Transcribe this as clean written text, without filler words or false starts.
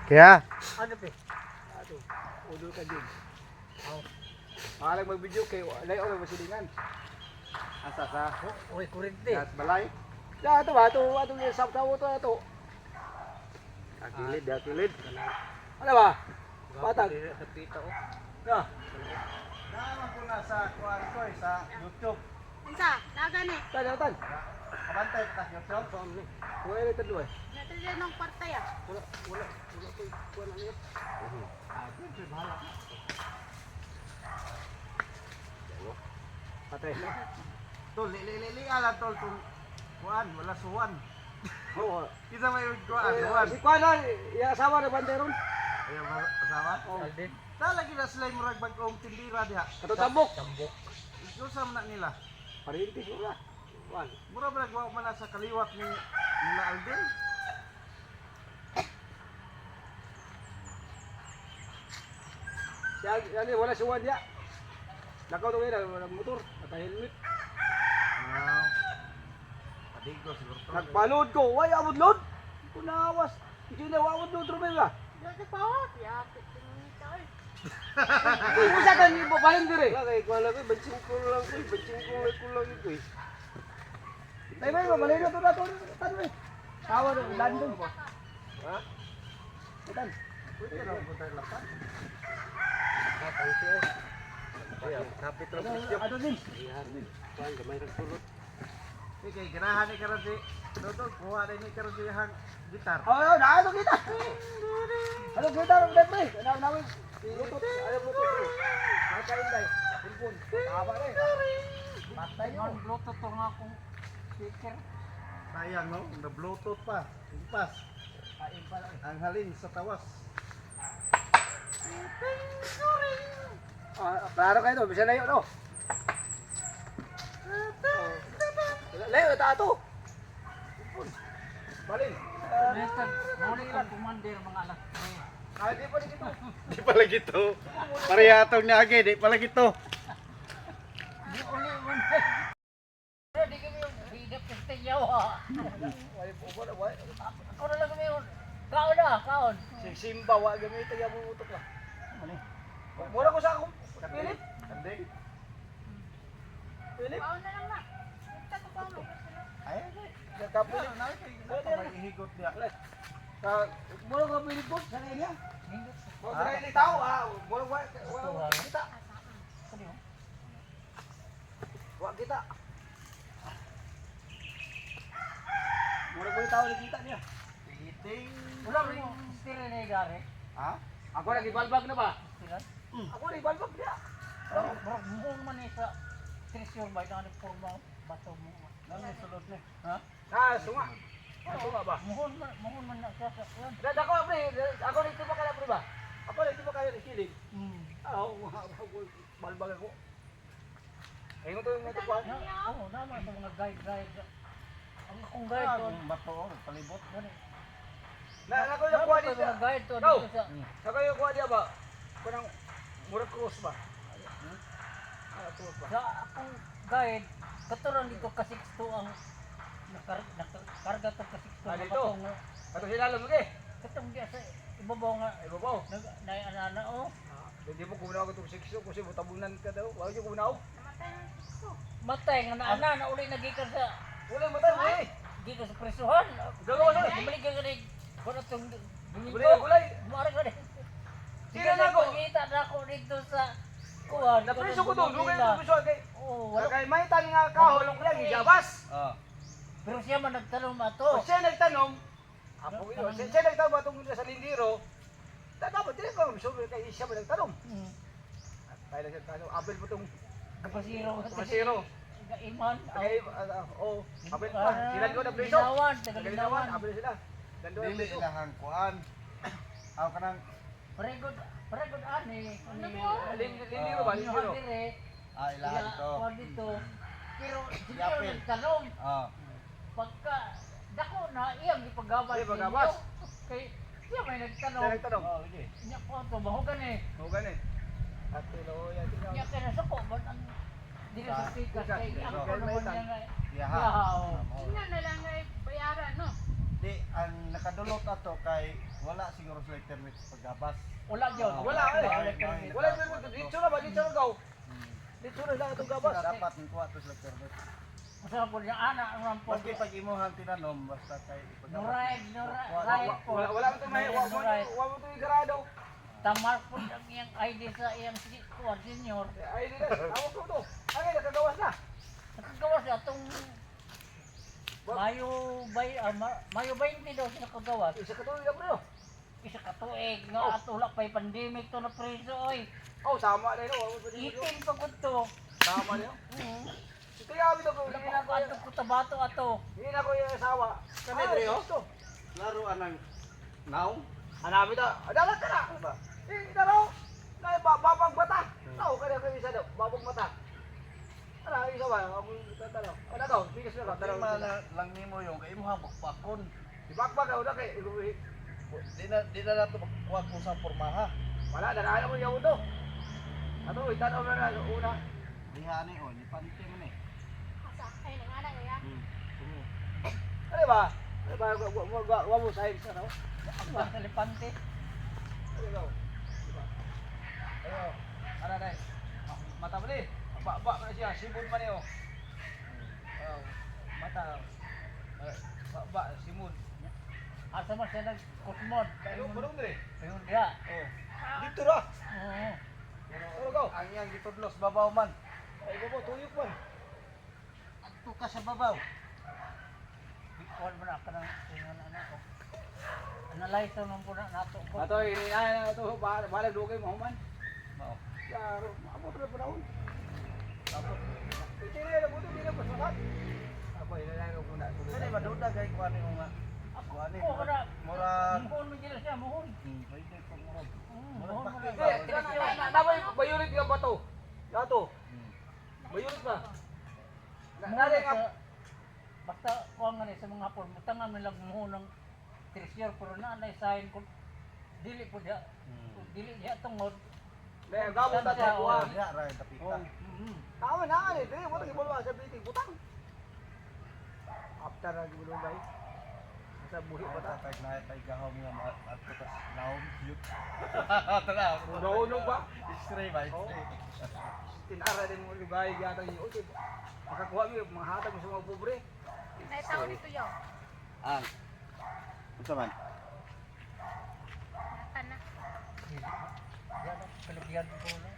Kaya, Ano pe? Ato, udol ka din. Oh. Mahalag mag-video kay layo may masilingan. Asa sa Oy, kurente. gas balay? Ya, ato ba ato ato yung sa sa ato ato. Akilid, akilid. Ano ba? Patag. Na. Naman ko na sa kuan ko eh, sa YouTube. Unsa? Naga ni. Tan tan. Kabantay pa sa YouTube. Wala na tadlo eh. Natili nung kwarta ya. Wala wala wala ko kuan ano. Ah, di bahala. Patay. Tol, li li li li ala tol tol. Kuan, wala suwan. Oo. Isa may kuan, suwan. Si kuan na, yung asawa na banderon. Ayaw ba asawa? Oh. Ta lagi na sila yung murag bag-ong tindira diha. Kato tambok. Ikusa man na nila. Parintis wala. Kuan. Mura ba nagwa man na sa kaliwat ni nila Alvin? Siya yani wala suwan diya. Lakaw to kaya wala motor, naka helmet. Ah. Padigo siguro to. Nagpaload ko, way abot load. Kunawas. Hindi na abot load rumel ba. Dito pa oh. Ya, tingin oy. Usa ka ni balin dire. Wala kay kuan lang ko, bansing ko lang ko, bansing ko lang ko lang ko eh. Tay bay, balin na to na to. Tan bay. Tawa do landong. Ha? Tan. Pwede na ko tayo lapan. Ha, tangsi eh. Ay, ang kapit ra presyo. Ato din. Kuan gamay ra sulod. Di kay ganahan ni karon si Dodol, kuha din ni karon si hang gitar. Oh, oh, na ato kita. Ano kita ro bay? Na na Bluetooth, ayo Bluetooth. Nakain day. Pulpon. Tawa day. Patay mo. Bluetooth to nga akong speaker. Sayang no, na Bluetooth pa. Impas. Ang halin sa tawas. Ah, klaro kayo to, bisa layo no. Oh. Layo ta ato. Pulpon. Balin. Muli ang commander mga alas 3. Ah, di pa dito. Di pala gito. Parehas niya di pala gito. Di uli mo na. Pero di kami yung bida pestiyaw ha. Wala wala wala. Ako na lang kami yung kaon na, kaon. Si Simba wa gamit ya mo utok lah. Mura ko sa akong Philip. Kanding. Philip. Paon na lang na. Kita ko paon. Ay, Ka Philip. may ihigot niya. Ka mura ko Philip ko sa niya. Mura ni tao ah, mura wa wa kita. Wa kita. Mura ko tao nakita niya. Ting. Wala mo, stira na yung gari. Ha? Ako lagi balbag na ba? Stira. Ako lagi balbag niya. Bro, muhong man eh sa treasure ba? Ito ang forma bato mo. Nang sulod ni. Ha? Ah, sunga. Sunga ba? Muhon man na siya sa kuwan. Da ako pre, ako dito pa kaya pre ba? Ako dito pa kaya kilig. Ah, balbag ako. Ayun to yung tukuan. Oo, naman sa mga guide-guide. Ang akong guide Ah, to. ang bato oh, palibot. Gani. Na ako yung kuha Naman dito. sa mga guide to Go! dito sa Sa kayo kuha diya ba? Kunang murag cross ba? Ah, cross ba? Sa akong guide, katuran dito ka 6'2 ang nakarga to ka 6'2 Ah, nga dito? batong nga. Ato sila lang okay. Katong diya sa ibabaw nga Ay babaw. nag naanana oh. Hindi mo kunaw ko itong sikso kasi mutabunan ka daw. Wala yung kunaw. Namatay ng sikso. Matay nga naana na uli nagikan sa Wala matay, wala. gikan sa presuhan. Gagawa sa. Bumalik ka gani kuno tong Domingo. Gulay, gulay. Mara ka ni. Sila na ako. Pagkita na ako dito sa kuan. Napreso ko to. Lugay ko preso kay. Oh, wala. Kay may tan nga kahoy lang gijabas. Ah. Pero siya man nagtanong ato. O siya nagtanom, apo ino, siya nagtanom atong sa lindiro. Dapat dili ko so kay siya man nagtanom. Kaya lang siya tanong, apel mo tong Kapasiro. pasiro. Iman. Kay oh, apel pa. Sila ko na preso. Linawan, Tagalinawan, tagalinawan. apel sila. Dando ang Dili preso. ilahang kuan. Aw kanang Pregod, pregod ani. Lindiro ba? Lindiro. ah ilahan to. Kuan dito. Pero siguro Yapil. nagtanong Ah. pagka dako na iyang gipagabas. Iya, pagabas. ninyo. Kay siya may nagtanong. Siya nagtanong. Oh, sige. Nya ko to bahugan eh. Mo gani. Ate lo, ya tingnan. Nya kay nasuko man ang dili sa pikas kay ang Dito. ko naman niya nga. Iyaha. Iyaha, oh. Tingnan na lang ay bayaran no. Di ang nakadulot ato kay wala siguro sila permit sa paggabas. Wala gyud. Wala eh. Wala permit. Wala permit. Dito na ba? Dito na gaw. Dito na lang itong gabas. Dapat kuha to sila permit. Usa po niya ana ang po. Maski pag imuhang tinanom basta kay ipagabas. Nuray, nuray, right po. Wala wala mo may wa mo Nuray. wa mo to garado. Tamar po ang iyang ID sa iyang kuwan senior. Ay di na. Tawag ko to. Ay nakagawas na. Nakagawa siya atong Mayo bay Mayo 20 daw siya nakagawas. Isa ka tuig na pre. Oh. Isa ka tuig nga at wala pa'y pandemic to na preso oy. Oh, tama na yun. Wa mo to. Itin pa gud to. Tama na yun. Kaya abi to ko Hindi na ko ato Cotabato ato. Hindi na ko yung asawa. Kani, Ay, Dre, oh? gusto. Laro anang now. Hanapin to. Dala ka na. Eh, dalaw. Kaya ba babag mata. Tao kada kay isa daw, babag mata. Ala, isa ba? Ako tatalaw. Ano daw? Bigas na ka. Problema na lang nimo yung kay imuhang bakbakon. Ibakbak ako na kay. Di na nato makuha kung sa pormaha. Wala, dala ko yung to. Ato, itanaw na na una. Diha ni oh, lipante man eh. Asa, ay nangana ya. Ano ba? Ano ba? Wa mo sa sa no? Ang elepante. Ano ba? Diba? Ayo. Ara dai. Mata ba ni? Ba ba na siya, sibon man niyo. Oh, mata. Ba ba simon. Asa man siya nagkusmod. Kayo bulong dire. Ayun diha. Oh. Dito ra. Oo. Ano go? Ang iyang gitudlos babaw man. Ay babo tuyok man. Adto ka sa babaw. Bikuan mo na ka ng ingon ana ko. Analyze nung po na nato ko. Ato ini ay ato balag dugay mo human. Mao. Yaro, abot ra panahon. Abot. Ito na buto di na pasakat. Ako ina lang muna. Kani maduda kay kuha ni nga. Kuha ni. Oo, kana. Murag Muhon mo dyan siya, muhon. Pwede ko murag. Muhon mo na. Eh, na bayulit yung bato. Dato. Bayulit ba? Na Muhon na sa basta kuha nga ni sa mga hapon, butang nga lang muhon ng treasure pero na anay sign ko dili po diha. Dili diha tungod. Na gabot ta sa kuha. Diha ra yung tapita. Oh. Tama na ani, dili mo gibulwa sa biting butang. After na gibulwa bay. Sa buhi pa ta. Tatag na tay gahom nga adto ka sa laom cute. Tara. Uno ba? X-ray ba? Oh. X-ray. Tinara din mo lugay yata ni Uti. Makakuha mi mga hatag mo sa mga pobre. Naitaw dito yo. Ang. Unsa man? Nata na. Diyan ang kalugyan ko na.